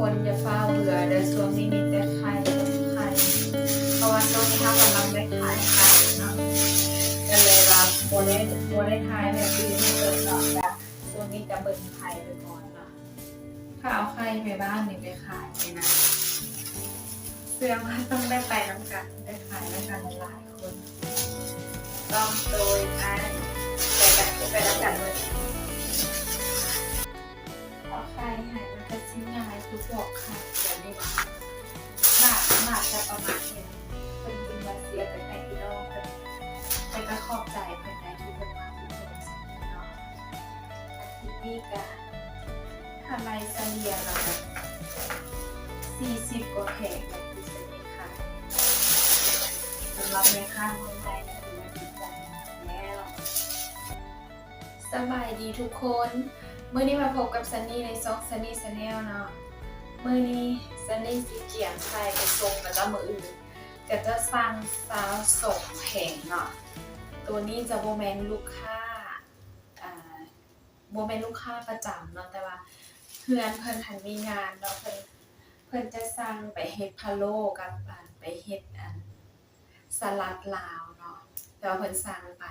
ຄົນຢ່າຟ້າວເບື່ອເດີ ຊ່ວງນີ້ມີແຕ່ໄຂ່ ໄຂ່ ເພາະວ່າຊ່ວງນີ້ເຮົາກຳລັງໄດ້ຂາຍໄຂ່ເນາະ ກໍເລີຍວ່າບໍ່ໄດ້ ບໍ່ໄດ້ຖ່າຍແບບອື່ນໃຫ້ເບິ່ງເນາະ ແບບຊ່ວງນີ້ກໍເບິ່ງໄຂ່ໄປກ່ອນເນາະ. ຖ້າເອົາໄຂ່ແມ່ບ້ານນີ້ໄປຂາຍນີ້ນະ ເຊື່ອວ່າຕ້ອງໄດ້ໄປນຳກັນ ໄດ້ຂາຍນຳກັນຫຼາຍໆຄົນ ຕ້ອງໂດຍອ້າຍ ໄປກັນ ໄປນຳກັນເບິດ. ເອົາໄຂ່ໃຫ້ມັນກໍຊິງ່າຍຄືພວກໄຂ່ແບບນີ້ ໜ້າ ໜ້າຈະປະມານນີ້ ເພິ່ນຈຶ່ງວ່າຊິເອົາໄປໃຫ້ພີ່ນ້ອງເພິ່ນ ແຕ່ກໍຂອບໃຈເພິ່ນໄດ໋ທີ່ເພິ່ນມາອຸດໜູນເນາະ. ອາທິດນີ້ກໍຫາໄລ່ສະເລ່ຍແລ້ວກໍສີ່ສິບກວ່າແຜງແລ້ວ ຄືສະເລ່ຍຂາຍ ສຳລັບແມ່ຄ້ານ້ອງໃໝ່ກໍຖືວ່າດີໃຈແລ້ວ. ສະບາຍດີທຸກຄົນ ມື້ນີ້ມາພົບກັບຊັນນີໃນຊ່ອງ Sunny Channel ເນາະ. ມື້ນີ້ຊັນນີຊິກຽມໄຂ່ໄປສົ່ງເຂົາເຈົ້າມື້ອື່ນ ເຂົາເຈົ້າສັ່ງຊາວສອງແຜງເນາະ. ໂຕນີ້ຈະບໍ່ແມ່ນລູກຄ້າ ອ່າ ບໍ່ແມ່ນລູກຄ້າປະຈຳເນາະ ແຕ່ວ່າເຮືອນເພິ່ນຫັ້ນມີງານເນາະ ເພິ່ນ ເພິ່ນຈະສັ່ງໄປເຮັດພະໂລ້ກັບ ອັນ ໄປເຮັດ ອັນ ສະຫຼັດລາວເນາະ ແຕ່ວ່າເພິ່ນສັ່ງໄປ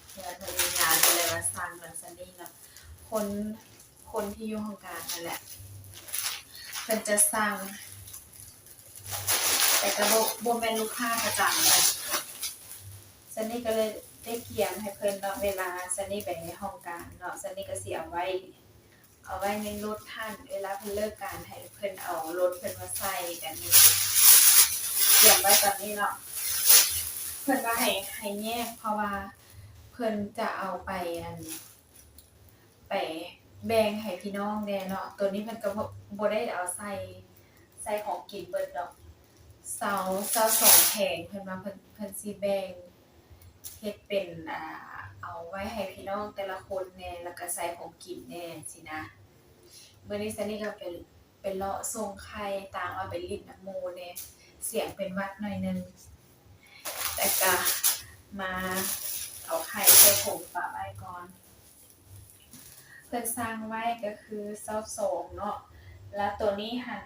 ເພິ່ນ ເພິ່ນມີງານ ກໍເລີຍວ່າສັ່ງນຳຊັ້ນນີ້ເນາະ. ຄົນ ຄົນທີ່ຢູ່ຫ້ອງການຫັ້ນແຫຼະ ເພິ່ນຈະສັ່ງ ແຕ່ກໍບໍ່ ບໍ່ແມ່ນລູກຄ້າປະຈຳນະ. ຊັ້ນນີ້ກໍເລີຍໄດ້ກຽມໃຫ້ເພິ່ນເນາະ ເວລາຊັ້ນນີ້ໄປໃນຫ້ອງການເນາະ ຊັ້ນນີ້ກໍຊິເອົາໄວ້ ເອົາໄວ້ໃນລົດຫັ້ນ ເວລາເພິ່ນເລີກການໃຫ້ເພິ່ນເອົາລົດເພິ່ນມາໃສ່ແບບນີ້ ກຽມໄວ້ຕອນນີ້ເນາະ. ເພິ່ນວ່າໃຫ້ ໃຫ້ແຍກ ເພາະວ່າເພິ່ນຈະເອົາໄປ ອັນ ໄປແບ່ງໃຫ້ພີ່ນ້ອງແດ່ເນາະ. ໂຕນີ້ເພິ່ນກໍບໍ່ ບໍ່ໄດ້ເອົາໃສ່ ໃສ່ຂອງກິນເບິດດອກ ຊາວ ຊາວສອງແຜງ ເພິ່ນວ່າເພິ່ນ ເພິ່ນຊິແບ່ງ ເຮັດເປັນ ອ່າ ເອົາໄວ້ໃຫ້ພີ່ນ້ອງແຕ່ລະຄົນແດ່ ແລ້ວກໍໃສ່ຂອງກິນແດ່ຊີ້ນະ. ມື້ນີ້ຊັ້ນນີ້ກໍໄປ ໄປເລາະສົ່ງໄຂ່ ຕ່າງວ່າໄປຫຼິ້ນນຳໝູ່ແດ່ ສຽງເປັນຫວັດໜ້ອຍໜຶ່ງ ແຕ່ກະມາເອົາໄຂ່ໃສ່ຖົງປະໄວ້ກ່ອນ. ເພິ່ນສັ່ງໄວ້ກໍຄືຊາວສອງເນາະ ແລ້ວໂຕນີ້ຫັ້ນ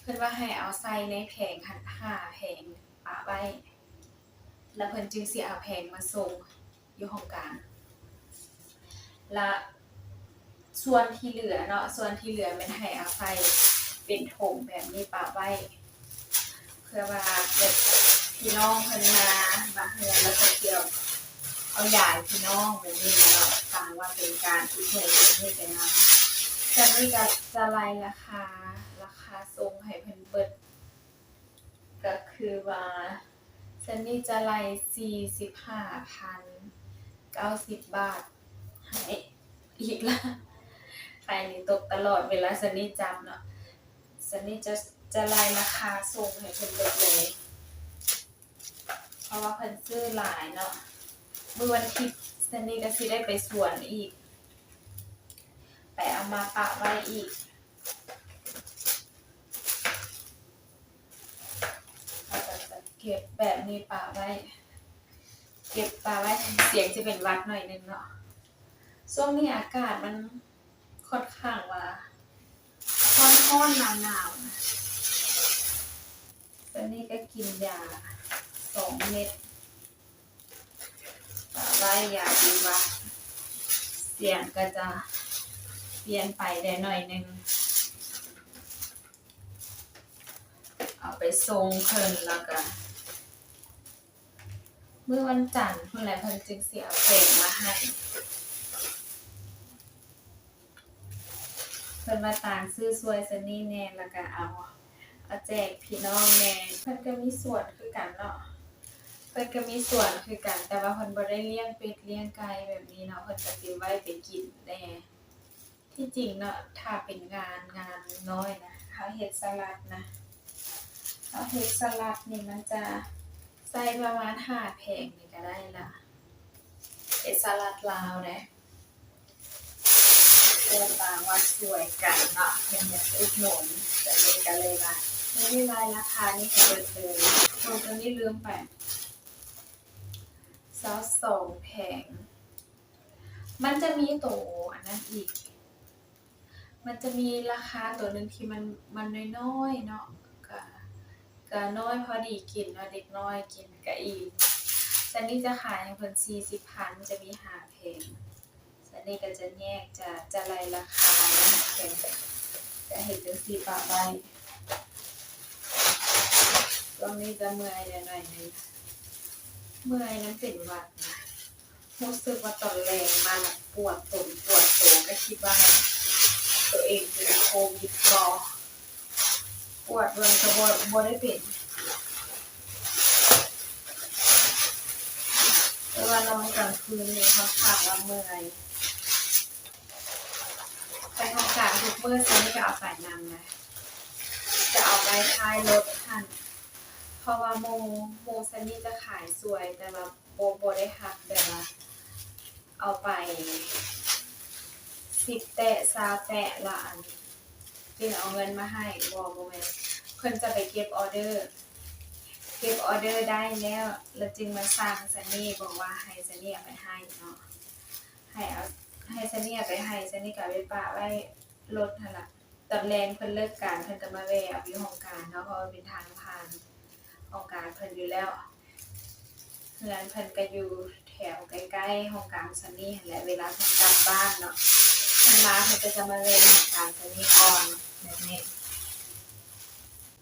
ເພິ່ນວ່າໃຫ້ເອົາໃສ່ໃນແຜງຫັ້ນຫ້າແຜງປະໄວ້ ແລ້ວເພິ່ນຈຶ່ງຊິເອົາແຜງມາສົ່ງຢູ່ຫ້ອງການ ແລະ ສ່ວນທີ່ເຫຼືອເນາະ ສ່ວນທີ່ເຫຼືອແມ່ນໃຫ້ເອົາໃສ່ເປັນຖົງແບບນີ້ປະໄວ້ ເພື່ອວ່າແບບພີ່ນ້ອງເພິ່ນມາ ມາເຮືອນ ແລ້ວເພິ່ນຊິເອົາ ເອົາຢາຍພີ່ນ້ອງແບບນີ້ເນາະ ຕ່າງວ່າເປັນການອຸດໜູນເພິ່ນນີ້ໄປນຳ. ຈາກນີ້ກໍຈະໄລ່ລາຄາ ລາຄາສົ່ງໃຫ້ເພິ່ນເບິດ ກໍຄືວ່າ ຊັ້ນນີ້ຈະໄລ່ສີ່ສິບຫ້າພັນເກົ້າສິບບາດໃຫ້ອີກລະ ໄຂ່ນີ້ຕົກຕະຫຼອດເວລາຊັ້ນນີ້ຈັບເນາະ. ຊັ້ນນີ້ຈະ ຈະໄລ່ລາຄາສົ່ງໃຫ້ເພິ່ນເບິດເລີຍ ເພາະວ່າເພິ່ນຊື້ຫຼາຍເນາະ. ມື້ວັນທິດຊັ້ນນີ້ກໍຊິໄດ້ໄປສວນອີກ ໄປເອົາມາປະໄວ້ອີກ ເຮົາກໍຈະເກັບແບບນີ້ປະໄວ້ ເກັບປະໄວ້ ສຽງຊິເປັນຫວັດໜ້ອຍໜຶ່ງເນາະ. ຊ່ວງນີ້ອາກາດມັນຄ່ອນຂ້າງວ່າຮ້ອນໆ ໜາວໆ ນະ. ຕອນນີ້ກໍກິນຢາສອງເມັດ ປະໄວ້ຢາດີຫວັດ ສຽງກໍຈະປ່ຽນໄປໄດ້ໜ້ອຍໜຶ່ງ. ເອົາໄປສົ່ງເພິ່ນ ແລ້ວກະມື້ວັນຈັນພຸ້ນແຫຼະ ເພິ່ນຈຶ່ງຊິເອົາແຜງມາໃຫ້. ເພິ່ນວ່າຕາງຊື້ຊ່ວຍຊະນີ້ແດ່ ແລ້ວກະເອົາ ເອົາແຈກພີ່ນ້ອງແດ່. ເພິ່ນກໍມີສວນຄືກັນເນາະ ເພິ່ນກໍມີສວນຄືກັນ ແຕ່ວ່າເພິ່ນບໍ່ໄດ້ລ້ຽງເປັດລ້ຽງໄກ່ແບບນີ້ເນາະ ເພິ່ນກໍຊິໄວ້ໄປກິນແດ່. ທີ່ຈິງເນາະ ຖ້າເປັນງານ ງານນ້ອຍນະ ເຮົາເຮັດສະຫຼັດນະ ເຮົາເຮັດສະຫຼັດນີ້ ມັນຈະໃສ່ປະມານຫ້າແຜງນີ້ກໍໄດ້ລະ ເຮັດສະຫຼັດລາວເດ້. ເພິ່ນຕ່າງວ່າຊ່ວຍກັນເນາະ ເພິ່ນຢາກອຸດໜູນ ກໍເລີຍ ກໍເລີຍວ່າ ນີ້ລາຍລາຄານີ້ໃຫ້ເບິດເລີຍ. ໂຕນີ້ລືມໄປ ຊາວສອງແຜງ ມັນຈະມີໂຕອັນນັ້ນອີກ ມັນຈະມີລາຄາໂຕໜຶ່ງທີ່ມັນ ມັນນ້ອຍໆເນາະ ກະ ກະນ້ອຍພໍດີກິນເນາະ ເດັກນ້ອຍກິນກະອີ່ມ. ຊະນິດຈະຂາຍໃຫ້ເພິ່ນສີ່ສິບພັນ ຈະມີຫ້າແຜງ. ຊະນິດກະຈະແຍກ ຈະ ຈະໄລ່ລາຄາເນາະ ແຜງ ຈະເຮັດຈັ່ງຊີ້ປະໄວ້. ຊ່ວງນີ້ຈະເມື່ອຍແດ່ໜ້ອຍໜຶ່ງ ເມື່ອຍນຳເປັນຫວັດນະ. ຮູ້ສຶກວ່າຕອນແລງມານະ ປວດຕົນປວດໂຕ ກະຄິດວ່າໂຕເອງເປັນໂຄວິດບໍ ກວດເບິ່ງກະບໍ່ ບໍ່ໄດ້ເປັນ ແຕ່ວ່ານອນກາງຄືນນີ້ຂ້ອນຂ້າງວ່າເມື່ອຍ. ໄປໂຮງການທຸກມື້ ຊະນິດກະເອົາໄປນຳນະ ຈະເອົາໄວ້ທ້າຍລົດຫັ້ນ ເພາະວ່າໝູ່ ໝູ່ຊະນິດຈະຂາຍສວຍ ແຕ່ວ່າ ບໍ່ ບໍ່ໄດ້ຮັບແບບວ່າເອົາໄປສິບແຕະ ຊາວແຕະ ລະອັນຈຶ່ງເອົາເງິນມາໃຫ້ ບໍ່ ບໍ່ແມ່ນ ເພິ່ນຈະໄປເກັບອໍເດີ ເກັບອໍເດີໄດ້ແລ້ວ ລະຈຶ່ງມາສັ່ງຊະນິດ ບອກວ່າໃຫ້ຊະນິດເອົາໄປໃຫ້ເນາະ ໃຫ້ເອົາ ໃຫ້ຊະນິດເອົາໄປໃຫ້ ຊະນິດກະເອົາໄປປະໄວ້ລົດຫັ້ນລະ. ຕອນແລງເພິ່ນເລີກການ ເພິ່ນກະມາແວ່ເອົາຢູ່ຫ້ອງການເນາະ ເພາະວ່າເປັນທາງຜ່ານຫ້ອງການເພິ່ນຢູ່ແລ້ວ ເຮືອນເພິ່ນກະຢູ່ແຖວໃກ້ໆຫ້ອງການຊະນິດຫັ້ນແຫຼະ. ເວລາເພິ່ນກັບບ້ານເນາະ ເພິ່ນມາເພິ່ນກະຈະມາແວ່ຫ້ອງການຊະນິດກ່ອນແບບນີ້.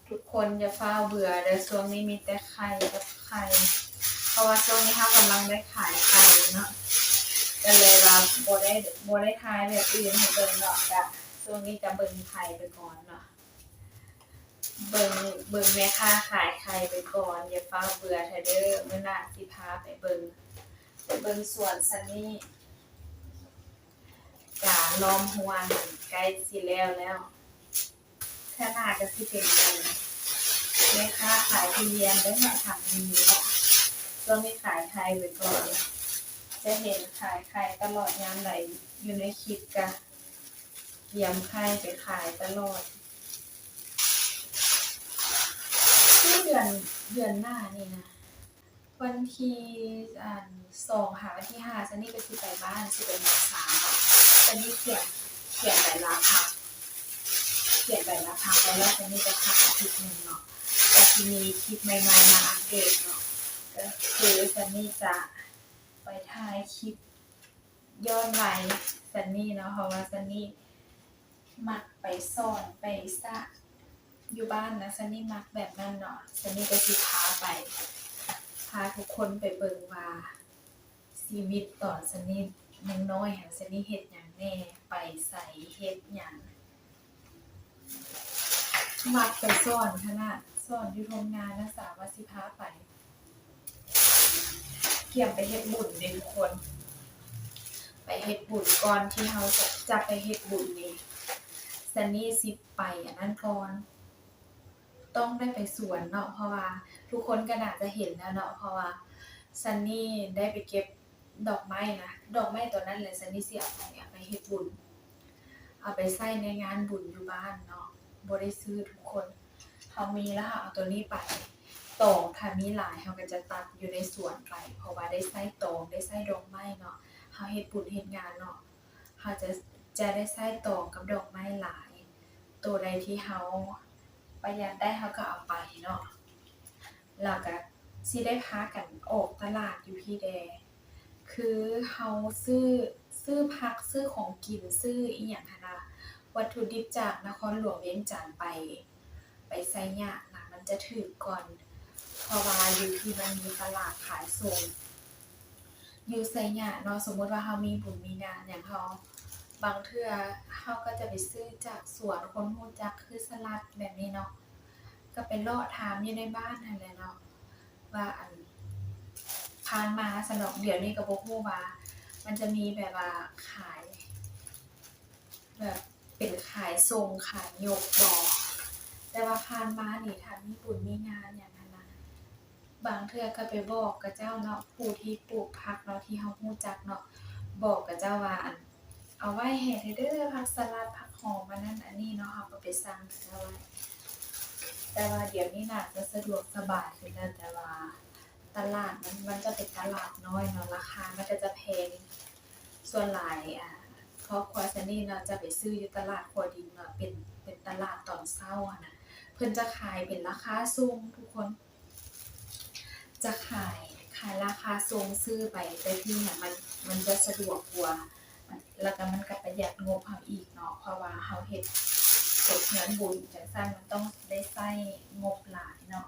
ທຸກຄົນຢ່າຟ້າວເບື່ອເດີ ຊ່ວງນີ້ມີແຕ່ໄຂ່ກັບໄຂ່ ເພາະວ່າຊ່ວງນີ້ເຮົາກຳລັງໄດ້ຂາຍໄຂ່ເນາະ ກະເລີຍວ່າບໍ່ໄດ້ ບໍ່ໄດ້ຖ່າຍແບບອື່ນໃຫ້ເບິ່ງເນາະ ກະຊ່ວງນີ້ຈະເບິ່ງໄຂ່ໄປກ່ອນເນາະ ເບິ່ງ ເບິ່ງແມ່ຄ້າຂາຍໄຂ່ໄປກ່ອນ ຢ່າຟ້າວເບື່ອເທື່ອເດີ. ມື້ໜ້າຊິພາໄປເບິ່ງ ໄປເບິ່ງສວນຊະນິດ ກະລ້ອມຮົ້ວໃກ້ຊິແລ້ວແລ້ວ. ຂ້າງໜ້າກະຊິເປັນແມ່ຄ້າຂາຍທຸລຽນເດີເນາະ ທຳດີເນາະ ຊ່ວງນີ້ຂາຍໄຂ່ໄປກ່ອນ. ຈະເຫັນຂາຍໄຂ່ຕະຫຼອດ ຍາມໃດຢູ່ໃນຄລິບກະກຽມໄຂ່ໄປຂາຍຕະຫຼອດ. ຄືເດືອນ ເດືອນໜ້ານີ້ນະ ວັນທີ ອັນ ສອງຫາວັນທີຫ້າ ຊະນິດກະຊິໄປບ້ານ ຊິໄປໝາສາເນາະ ຊະນິດຂຽນ ຂຽນໃບລາພັກ ຂຽນໃບລາພັກໄວ້ແລ້ວ ຊະນິດຈະພັກອາທິດໜຶ່ງເນາະ ກະຊິມີຄລິບໃໝ່ໆມາອັບເດດເນາະ ກະຄືຊະນິດຈະໄປຖ່າຍຄລິບ ຍ້ອນໄວຊະນິດເນາະ ເພາະວ່າຊະນິດມັກໄປສອນໄປສະ ຢູ່ບ້ານນະ ຊະນິດມັກແບບນັ້ນເນາະ. ຊະນິດກະຊິພາໄປ ພາທຸກຄົນໄປເບິ່ງວ່າຊີວິດຕອນຊະນິດຍັງນ້ອຍຫັ້ນ ຊະນິດເຮັດຫຍັງແດ່ ໄປໃສ ເຮັດຫຍັງ ມັກໄປສອນຫັ້ນນະ ສອນຢູ່ທົ່ງນານະ ສາວວ່າຊິພາໄປ ກຽມໄປເຮັດບຸນເດ້ທຸກຄົນ ໄປເຮັດບຸນ ກ່ອນທີ່ເຮົາຈະ ຈະໄປເຮັດບຸນນີ້ ຊະນິດຊິໄປອັນນັ້ນກ່ອນ ຕ້ອງໄດ້ໄປສວນເນາະ ເພາະວ່າທຸກຄົນກະໜ້າຈະເຫັນແລ້ວເນາະ ເພາະວ່າຊະນິດໄດ້ໄປເກັບ ດອກໄມ້ນະ ດອກໄມ້ໂຕນັ້ນແຫຼະ ຊະນິດຊິເອົາໄປ ເອົາໄປເຮັດບຸນ ເອົາໄປໃຊ້ໃນງານບຸນຢູ່ບ້ານເນາະ ບໍ່ໄດ້ຊື້ທຸກຄົນ ເຮົາມີແລ້ວເຮົາເອົາໂຕນີ້ໄປ ຕອງຖ້າມີຫຼາຍເຮົາກະຈະຕັດຢູ່ໃນສວນໄປ ເພາະວ່າໄດ້ໃຊ້ຕອງ ໄດ້ໃຊ້ດອກໄມ້ເນາະ ເຮົາເຮັດບຸນເຮັດງານເນາະ ເຮົາຈະ ຈະໄດ້ໃຊ້ຕອງກັບດອກໄມ້ຫຼາຍ ໂຕໃດທີ່ເຮົາປະຢັດໄດ້ເຮົາກະເອົາໄປເນາະ. ລະກະຊິໄດ້ພາກັນອອກຕະຫຼາດຢູ່ພີ້ແດ່ ຄືເຮົາຊື້ ຊື້ຜັກ ຊື້ຂອງກິນ ຊື້ອີ່ຫຍັງຫັ້ນນະ ວັດຖຸດິບຈາກນະຄອນຫຼວງວຽງຈັນໄປ ໄປໄຊຍະນະ ມັນຈະຖືກກ່ອນ ເພາະວ່າຢູ່ພີ້ມັນມີຕະຫຼາດຂາຍສົ່ງ ຢູ່ໄຊຍະເນາະ ສົມມຸດວ່າເຮົາມີບຸນມີງານຫຍັງ ເຮົາ ບາງເທື່ອເຮົາກະຈະໄປຊື້ຈາກສວນຄົນຮູ້ຈັກ ຄືສະຫຼັດແບບນີ້ເນາະ ກະໄປເລາະຖາມຢູ່ໃນບ້ານຫັ້ນແຫຼະເນາະ ວ່າອັນ ຜ່ານມາຊັ້ນດອກ ດຽວນີ້ກະບໍ່ຮູ້ວ່າມັນຈະມີແບບວ່າຂາຍ ແບບເປັນຂາຍສົ່ງຂາຍຍົກບໍ ແຕ່ວ່າຜ່ານມານີ້ ຖ້າມີບຸນມີງານຫຍັງຫັ້ນນະ ບາງເທື່ອກະໄປບອກເຂົາເຈົ້າເນາະ ຜູ້ທີ່ປູກຜັກເນາະ ທີ່ເຮົາຮູ້ຈັກເນາະ ບອກເຂົາເຈົ້າວ່າ ອັນ ເອົາໄວ້ໃຫ້ແດ່ເດີ ຜັກສະຫຼັດ ຜັກຫອມ ອັນນັ້ນອັນນີ້ເນາະ ເຮົາກະໄປສັ່ງເຂົາເຈົ້າໄວ້ ແຕ່ວ່າດຽວນີ້ໜ້າຈະສະດວກສະບາຍຂຶ້ນແລ້ວ ແຕ່ວ່າຕະຫຼາດມັນ ມັນຈະເປັນຕະຫຼາດນ້ອຍເນາະ ລາຄາມັນກະຈະແພງ ສ່ວນຫຼາຍ ອາ ຄອບຄົວຊະນີ້ເນາະ ຈະໄປຊື້ຢູ່ຕະຫຼາດຂົວດິນເນາະ ເປັນ ເປັນຕະຫຼາດຕອນເຊົ້າຫັ້ນນະ ເພິ່ນຈະຂາຍເປັນລາຄາສົ່ງທຸກຄົນ ຈະຂາຍ ຂາຍລາຄາສົ່ງ ຊື້ໄປແຕ່ທີ່ຫັ້ນ ມັນ ມັນຈະສະດວກກວ່າ ແລ້ວກໍມັນກໍປະຢັດງົບເຮົາອີກເນາະ ເພາະວ່າເຮົາເຮັດ ເຮັດງານບຸນຈັ່ງຊັ້ນ ມັນຕ້ອງໄດ້ໃຊ້ງົບຫຼາຍເນາະ.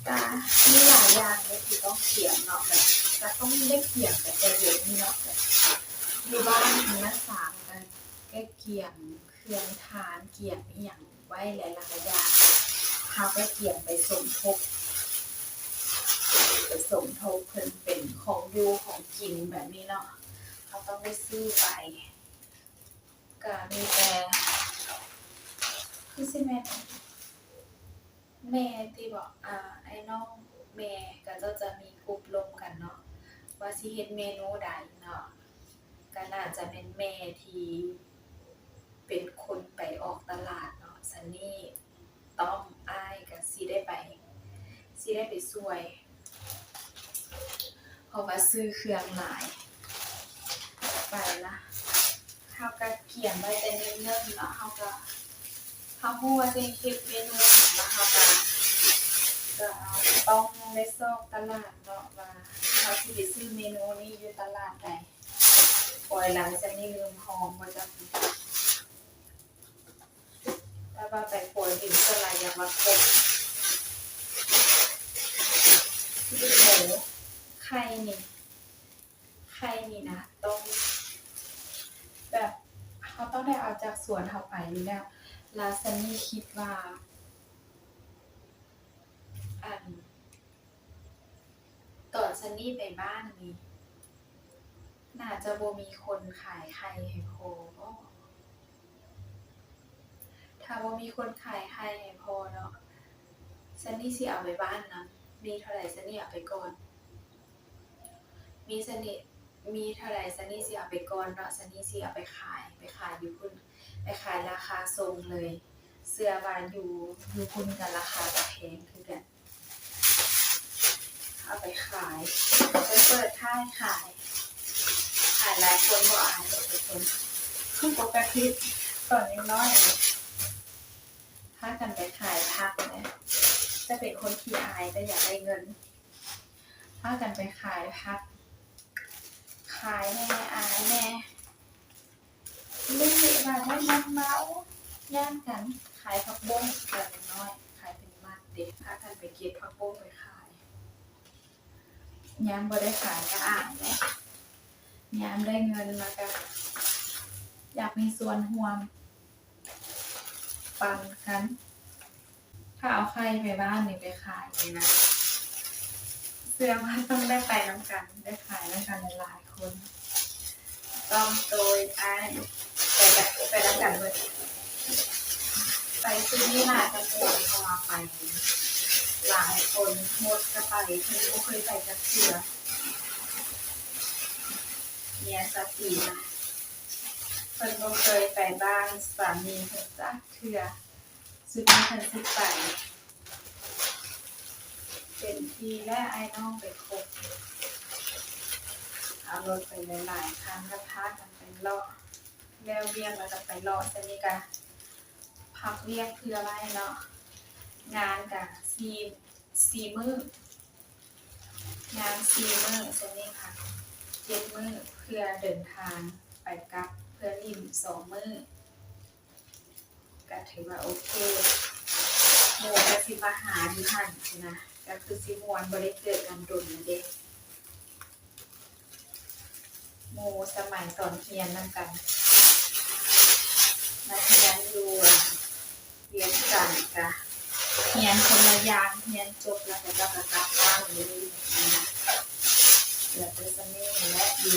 ກະມີຫຼາຍຢ່າງເດ້ທີ່ຕ້ອງກຽມເນາະ ແບບກະຕ້ອງໄດ້ກຽມແບບແບບນີ້ເນາະ ແບບຢູ່ບ້ານຫັ້ນນະ ສາກະ ກະກຽມເຄື່ອງທານ ກຽມອີ່ຫຍັງໄວ້ຫຼາຍໆຢ່າງ ເຮົາກະກຽມໄປສົມທົບ ໄປສົມທົບເພິ່ນເປັນຂອງຢູ່ຂອງກິນແບບນີ້ເນາະ ເຮົາຕ້ອງໄດ້ຊື້ໄປ. ກະມີແຕ່ ຄືຊິແມ່ນແມ່ຕິເບາະ ອາ ອ້າຍນ້ອງແມ່ ເຂົາເຈົ້າຈະມີກົບລົມກັນເນາະ ວ່າຊິເຮັດເມນູໃດເນາະ ກະໜ້າຈະແມ່ນແມ່ທີ່ເປັນຄົນໄປອອກຕະຫຼາດເນາະ ຊະນີ້ ຕ້ອມ ອ້າຍກະຊິໄດ້ໄປ ຊິໄດ້ໄປຊ່ວຍ ເພາະວ່າຊື້ເຄື່ອງຫຼາຍ ໄປລະ ເຮົາກະກຽມໄວ້ແຕ່ເນີນໆເນາະ ເຮົາກະ ເຮົາຮູ້ວ່າຊິເຮັດເມນູຫຍັງ ລະເຮົາກະ ກະຕ້ອງໄດ້ຊອກຕະຫຼາດເນາະ ວ່າເຮົາຊິໄປຊື້ເມນູນີ້ຢູ່ຕະຫຼາດໃດ ໂອຍ ຫຼັງຈາກນີ້ລືມຫອມບໍ່ຈັກ. ແຕ່ວ່າໄປຂົວດິນສ່ວນຫຼາຍຢາກວ່າຄົບ ໂອ້ ໄຂ່ນີ້ ໄຂ່ນີ້ນະ ຕ້ອງແບບ ເຮົາຕ້ອງໄດ້ເອົາຈາກສວນເຮົາໄປຢູ່ແລ້ວ ລະຊະນີ້ຄິດວ່າ ອັນ ຕອນຊະນີ້ໄປບ້ານນີ້ ໜ້າຈະບໍ່ມີຄົນຂາຍໄຂ່ໃຫ້ພໍ່ບໍ? ຖ້າບໍ່ມີຄົນຂາຍໄຂ່ໃຫ້ພໍ່ເນາະ ຊະນີ້ຊິເອົາໄປບ້ານນຳ ມີເທົ່າໃດຊະນີ້ເອົາໄປກ່ອນ ມີຊະນີ້ ມີເທົ່າໃດຊະນີ້ຊິເອົາໄປກ່ອນເນາະ ຊະນີ້ຊິເອົາໄປຂາຍ ໄປຂາຍຢູ່ພຸ້ນ ໄປຂາຍລາຄາສົ່ງເລີຍ ເຊື່ອວ່າຢູ່ ຢູ່ພຸ້ນກະລາຄາກະແພງຄືກັນ. ເອົາໄປຂາຍ ໄປເປີດຂາຍ ຂາຍ ຂາຍຫຼາຍຄົນບໍ່ອາຍດອກທຸກຄົນ ຄືປົກກະຕິຕອນຍັງນ້ອຍນີ້ ພາກັນໄປຂາຍຜັກນະ ຈະເປັນຄົນຂີ້ອາຍແຕ່ຢາກໄດ້ເງິນ ພາກັນໄປຂາຍຜັກ ຂາຍແດ່ ອາຍແດ່ ເລະວ່າໄດ້ເງິນມາ ໂອ້ ຢ້ານກັນ ຂາຍຜັກບົ້ງຕອນຍັງນ້ອຍ ຂາຍເປັນມັດເດ ພາກັນໄປເກັບຜັກບົ້ງໄປຂາຍ ຍາມບໍ່ໄດ້ຂາຍກະອາຍແຫຼະ ຍາມໄດ້ເງິນມາກະຢາກມີສ່ວນຮ່ວມ ປັນກັນ ຖ້າເອົາໄຂ່ໄປບ້ານນີ້ໄປຂາຍນີ້ນະ ເຊື່ອວ່າຕ້ອງໄດ້ໄປນຳກັນ ໄດ້ຂາຍນຳກັນຫຼາຍໆຄົນ ຕ້ອງໂຕຍອ້າຍ ໄປກັນ ໄປນຳກັນເບິດ ໄປຊຸດນີ້ໜ້າຈະມ່ວນ ເພາະວ່າໄປຫຼາຍຄົນ ມົດກະໄປ ເພິ່ນບໍ່ເຄີຍໄປຈັກເທື່ອ ເມຍຊາວສີ່ນະ ເພິ່ນບໍ່ເຄີຍໄປບ້ານສາມີເພິ່ນຈັກເທື່ອ ຊຸດນີ້ເພິ່ນຊິໄປ ເຕັມທີ່ແລ້ວ ອ້າຍນ້ອງໄປຄົບ ເອົາລົດໄປຫຼາຍໆຄັນ ກະພາກັນໄປເລາະ ແລ້ວວຽກແລ້ວກະໄປເລາະ ຊະນີ້ກະພັກວຽກເພື່ອໄວ້ເນາະ ງານກະສີ່ ສີ່ມື້ ງານສີ່ມື້ ຊະນີ້ກະເຈັດມື້ ເພື່ອເດີນທາງໄປກັບ ເພື່ອຫຼິ້ນສອງມື້ ກະຖືວ່າໂອເຄ ໝູ່ກະຊິມາຫາຢູ່ຫັ້ນຊີ້ນະ ກະຄືຊິມ່ວນ ບໍ່ໄດ້ເຈີກັນດົນແລ້ວເດ້ ໝູ່ສະໄໝຕອນຮຽນນຳກັນ ນັກຮຽນຢູ່ ວຽງຈັນກະຮຽນຄົນລະຢ່າງ ຮຽນຈົບແລ້ວເຂົາເຈົ້າກະກັບບ້ານເລີຍ ແລ້ວແຕ່ຊະນີ້ແຫຼະຢູ່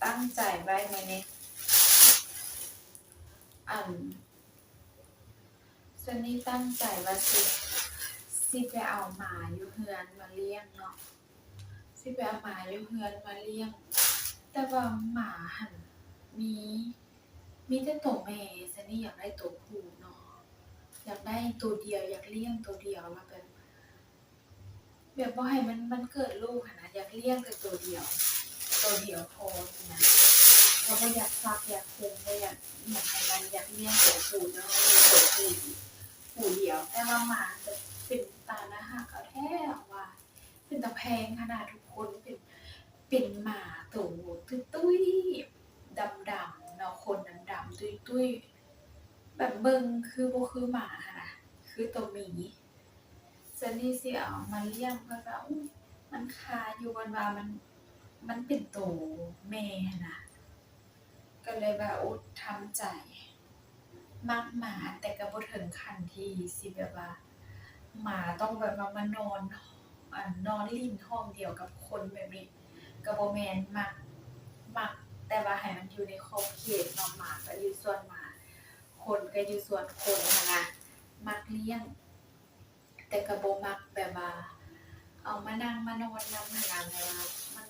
ຕັ້ງໃຈໄວ້ມື້ນີ້ ອັນ ສ່ວນນີ້ຕັ້ງໃຈວ່າຊິ ຊິໄປເອົາໝາຢູ່ເຮືອນມາລ້ຽງເນາະ ຊິໄປເອົາໝາຢູ່ເຮືອນມາລ້ຽງ ແຕ່ວ່າໝາຫັ້ນມີ ມີແຕ່ໂຕແມ່ ຊັນນີ້ຢາກໄດ້ໂຕຜູ້ເນາະ ຢາກໄດ້ໂຕດຽວ ຢາກລ້ຽງໂຕດຽວ ແລ້ວແບບ ແບບບໍ່ໃຫ້ມັນ ມັນເກີດລູກຫັ້ນນະ ຢາກລ້ຽງແຕ່ໂຕດຽວ ໂຕດຽວພໍຊີ້ນະ ກໍບໍ່ຢາກຊັກ ຢາກຄຸມ ບໍ່ຢາກອີ່ຫຍັງໃຫ້ມັນ ຢາກລ້ຽງໂຕຜູ້ເນາະ ໂຕຜູ້ ຜູ້ດຽວ ແຕ່ວ່າໝາກໍເປັນຕາໜ້າຮັກເອົາແທ້ວ່າ ເປັນຕາແພງຂະໜາດທຸກຄົນ ເປັນ ເປັນໝາໂຕຕຸ້ຍໆ ດຳໆ ເນາະ ຂົນດຳໆ ຕຸ້ຍໆ ແບບເບິ່ງຄືບໍ່ຄືໝາຫັ້ນນະ ຄືໂຕໝີ. ຊັນນີ້ຊິເອົາມາລ້ຽງ ເພິ່ນວ່າ ອຸ້ຍ ມັນຄາຢູ່ ເພິ່ນວ່າມັນ ມັນເປັນໂຕແມ່ຫັ້ນນະ ກໍເລີຍວ່າອົດທຳໃຈ ມັກໝາ ແຕ່ກໍບໍ່ເຖິງຂັ້ນທີ່ຊິແບບວ່າ ໝາຕ້ອງແບບວ່າມານອນ ອັນ ນອນຫຼິ້ນຫ້ອງດຽວກັບຄົນແບບນີ້ ກໍບໍ່ແມ່ນ ມັກ ມັກ ແຕ່ວ່າໃຫ້ມັນຢູ່ໃນຂອບເຂດເນາະ ໝາກໍຢູ່ສ່ວນໝາ ຄົນກໍຢູ່ສ່ວນຄົນຫັ້ນນະ ມັກລ້ຽງ ແຕ່ກໍບໍ່ມັກແບບວ່າເອົາມານັ່ງມານອນນຳຫັ້ນນະ ແບບວ່າມັນ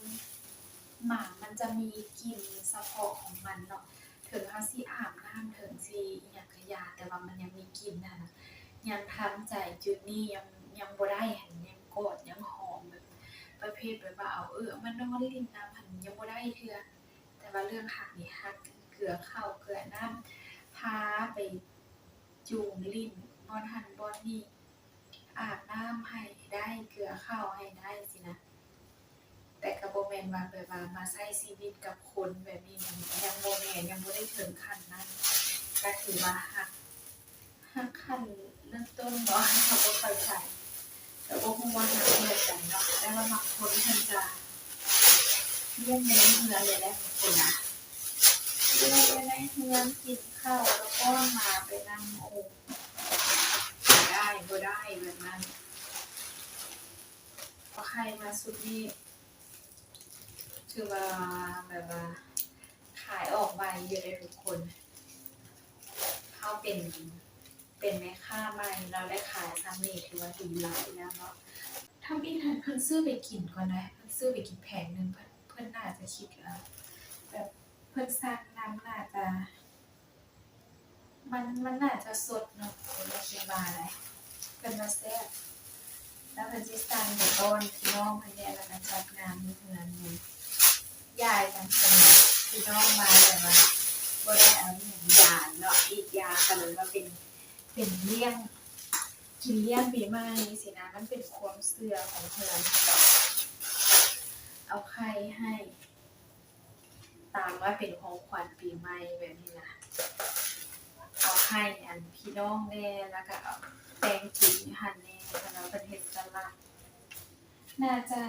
ໝາມັນຈະມີກິ່ນສະເພາະຂອງມັນເນາະ ເຖິງເຮົາຊິອາບນ້ຳ ເຖິງຊິອີ່ຫຍັງກະຢ່າ ແຕ່ວ່າມັນຍັງມີກິ່ນຫັ້ນນະ ຍັງທຳໃຈຈຸດນີ້ຍັງ ຍັງບໍ່ໄດ້ຫັ້ນ ຍັງກອດ ຍັງຫອມ ແບບປະເພດແບບວ່າເອົາ ເອີ ເອົາມານອນຫຼິ້ນນຳຫັ້ນ ຍັງບໍ່ໄດ້ເທື່ອ ແຕ່ວ່າເລື່ອງຮັກນີ້ ຮັກເກືອເຂົ້າເກືອນ້ຳ ພາໄປຈູງຫຼິ້ນບ່ອນຫັ້ນບ່ອນນີ້ ອາບນ້ຳໃຫ້ໄດ້ ເກືອເຂົ້າໃຫ້ໄດ້ຊີ້ນະ ແຕ່ກໍບໍ່ແມ່ນວ່າແບບວ່າມາໃຊ້ຊີວິດກັບຄົນແບບນີ້ ຍັງ ຍັງບໍ່ແມ່ນ ຍັງບໍ່ໄດ້ເຖິງຂັ້ນນັ້ນ ກໍຖືວ່າຮັກ ຮັກຂັ້ນເລີ່ມຕົ້ນເນາະ ເຮົາບໍ່ເຂົ້າໃຈ ກໍບໍ່ຮູ້ວ່າຮັກແບບໃດເນາະ ແຕ່ວ່າບາງຄົນເພິ່ນຈະລ້ຽງຢູ່ໃນເຮືອນເລີຍແຫຼະ ບາງຄົນນະ ລ້ຽງຢູ່ໃນເຮືອນ ກິນເຂົ້າ ແລ້ວປ້ອນໝາໄປນຳ ໂອ້ ບໍ່ໄດ້ ບໍ່ໄດ້ແບບນັ້ນ ເອົາໄຂ່ມາຊຸດນີ້ ຖືວ່າແບບວ່າຂາຍອອກໄວຢູ່ເດ້ທຸກຄົນ ເຮົາເປັນ ເປັນແມ່ຄ້າໃໝ່ ເຮົາໄດ້ຂາຍຊ່ຳນີ້ຖືວ່າດີຫຼາຍແລ້ວເນາະ ທຳອິດຫັ້ນເພິ່ນຊື້ໄປກິນກ່ອນນະ ເພິ່ນຊື້ໄປກິນແຜງໜຶ່ງ ເພິ່ນ ເພິ່ນໜ້າຈະຄິດ ເອີ ແບບເພິ່ນສັ່ງນຳໜ້າຈະ ມັນ ມັນໜ້າຈະສົດເນາະ ເພິ່ນວ່າຊິມາໄດ໋ ເພິ່ນວ່າແຊບ ແລ້ວເພິ່ນຊິສັ່ງໄປປ້ອນພີ່ນ້ອງເພິ່ນແດ່ ແລ້ວກໍຈັດງານຢູ່ເຮືອນນີ້ ຢາຍກັນ ພີ່ນ້ອງມາແຕ່ວ່າບໍ່ໄດ້ເອົາຫຍັງຢາເນາະ ອີກຢ່າງກໍເລີຍວ່າເປັນ ເປັນລ້ຽງ ກິນລ້ຽງປີໃໝ່ຊີ້ນະ ມັນເປັນຄວາມເຊື່ອຂອງເພິ່ນ ເອົາໄຂ່ໃຫ້ ຕາມວ່າເປັນຂອງຂວັນປີໃໝ່ແບບນີ້ນະ ເອົາໃຫ້ອັນພີ່ນ້ອງແດ່ ແລ້ວກະແບ່ງກິນຢູ່ຫັ້ນແດ່ ເພິ່ນວ່າເພິ່ນເຮັດສະຫຼັດ ໜ້າຈະ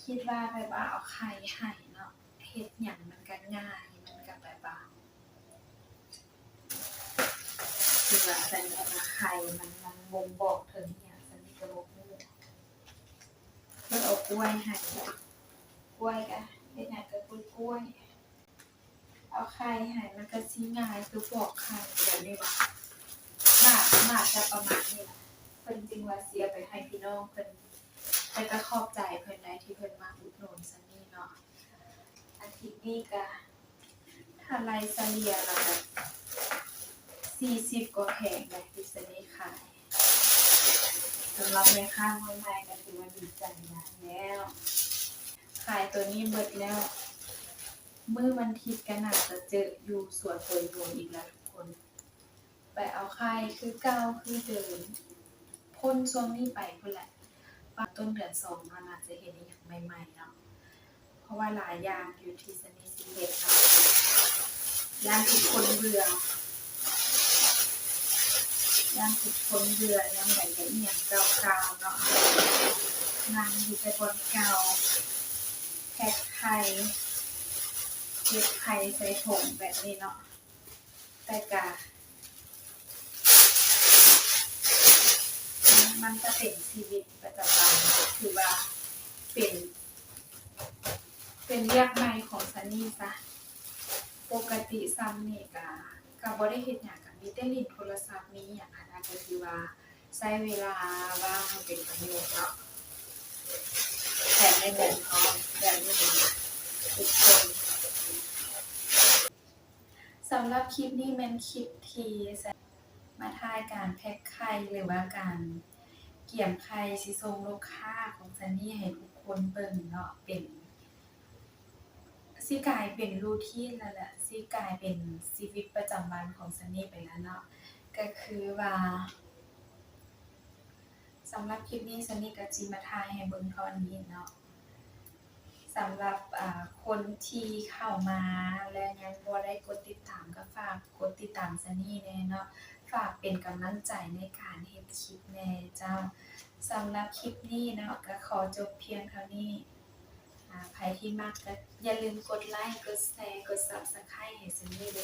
ຄິດວ່າແບບວ່າເອົາໄຂ່ໃຫ້ເນາະ ເຮັດຫຍັງມັນກະງ່າຍ ມັນກະແບບວ່າ ຄືວ່າອັນ ອັນໄຂ່ມັນ ມັນບົ່ງບອກເຖິງອີ່ຫຍັງ ຊັ້ນນີ້ກະບໍ່ຮູ້. ເພິ່ນເອົາກ້ວຍໃຫ້ ກ້ວຍກະເຮັດຫຍັງກະກ້ວຍໆ ເອົາໄຂ່ໃຫ້ ມັນກະຊິງ່າຍຄືປອກໄຂ່ແບບນີ້ຫວາ ໜ້າ ໜ້າຈະປະມານນີ້ລະ ເພິ່ນຈຶ່ງວ່າຊິເອົາໄປໃຫ້ພີ່ນ້ອງເພິ່ນ ແຕ່ກະຂອບໃຈເພິ່ນໃດ໋ທີ່ເພິ່ນມາອຸດໜູນຊັ້ນນີ້ເນາະ ອາທິດນີ້ກະ ຖ້າໄລ່ສະເລ່ຍແລ້ວກະສີ່ສິບກວ່າແຜງໄດ໋ ທີ່ສະເນຂາຍ ສຳລັບແມ່ຄ້ານ້ອຍໃໝ່ກໍຖືວ່າດີໃຈຫຼາຍແລ້ວ ຂາຍໂຕນີ້ເບິດແລ້ວ ມື້ວັນທິດກໍໜ້າຈະເຈີຢູ່ສວນໂຕຍໂຫນອີກແລ້ວທຸກຄົນ ໄປເອົາໄຂ່ຄືເກົ່າຄືເດີມ ພົ້ນຊ່ວງນີ້ໄປພຸ້ນແຫຼະ ປາຍຕົ້ນເດືອນສອງເນາະ ໜ້າຈະເຫັນອີ່ຫຍັງໃໝ່ໆເນາະ ເພາະວ່າຫຼາຍຢ່າງຢູ່ທີ່ສະນີຊິເຮັດເນາະ ຢ້ານທຸກຄົນເບື່ອ ຢ້ານທຸກຄົນເບື່ອ ຍາມໃດກໍອີ່ຫຍັງເກົ່າໆເນາະ ນັ່ງຢູ່ແຕ່ບ່ອນເກົ່າ ແພັກໄຂ່ ເກັບໄຂ່ໃສ່ຖົງແບບນີ້ເນາະ. ແຕ່ກະ ມັນກະເປັນຊີວິດປະຈຳວັນ ຖືວ່າເປັນ ເປັນວຽກໃໝ່ຂອງຊະນີຊະ. ປົກກະຕິຊຳນີ້ກະ ກະບໍ່ໄດ້ເຮັດຫຍັງ ກະມີແຕ່ຫຼິ້ນໂທລະສັບ ມີຫຍັງຫັ້ນນະ ກະຖືວ່າໃຊ້ເວລາວ່າງໃຫ້ເປັນປະໂຫຍດເນາະ ແຖມໄດ້ເງິນພ້ອມ ແບບນີ້ເປັນທຸກຄົນ. ສຳລັບຄລິບນີ້ແມ່ນຄລິບທີ່ ມາຖ່າຍການແພັກໄຂ່ ຫຼືວ່າການກຽມໄຂ່ຊິສົ່ງລູກຄ້າຂອງຊັນນີ້ໃຫ້ທຸກຄົນເບິ່ງເນາະ ເປັນ ຊິກາຍເປັນຣູທີນແລ້ວແຫຼະ ຊິກາຍເປັນຊີວິດປະຈຳວັນຂອງຊັນນີ້ໄປແລ້ວເນາະ ກະຄືວ່າ ສຳລັບຄລິບນີ້ຊັນນີ້ກະຊິມາຖ່າຍໃຫ້ເບິ່ງເທົ່ານີ້ເນາະ. ສຳລັບ ອາ ຄົນທີ່ເຂົ້າມາແລະຍັງບໍ່ໄດ້ກົດຕິດຕາມ ກະຝາກກົດຕິດຕາມຊັນນີ້ແດ່ເນາະ ຝາກເປັນກຳລັງໃຈໃນການເຮັດຄລິບແດ່ເຈົ້າ. ສຳລັບຄລິບນີ້ເນາະ ກະຂໍຈົບພຽງເທົ່ານີ້ ອາ ໃຜທີ່ມັກກະຢ່າລືມກົດໄລ ກົດແຊ ກົດຊັບສະໄຄຣບ໌ໃຫ້ຊັນນີ້ເດີ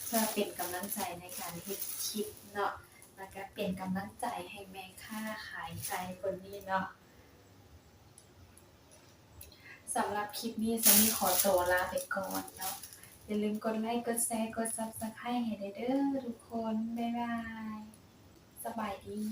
ເພື່ອເປັນກຳລັງໃຈໃນການເຮັດຄລິບເນາະ ລະກະເປັນກຳລັງໃຈໃຫ້ແມ່ຄ້າຂາຍໄຂ່ຄົນນີ້ເນາະ. ສຳລັບຄລິບນີ້ ຊັນນີ້ຂໍໂຕລາໄປກ່ອນເນາະ ຢ່າລືມກົດໄລ ກົດແຊ ກົດຊັບສະໄຄຣບ໌ໃຫ້ແດ່ເດີທຸກຄົນ ບາຍບາຍ ສະບາຍດີ.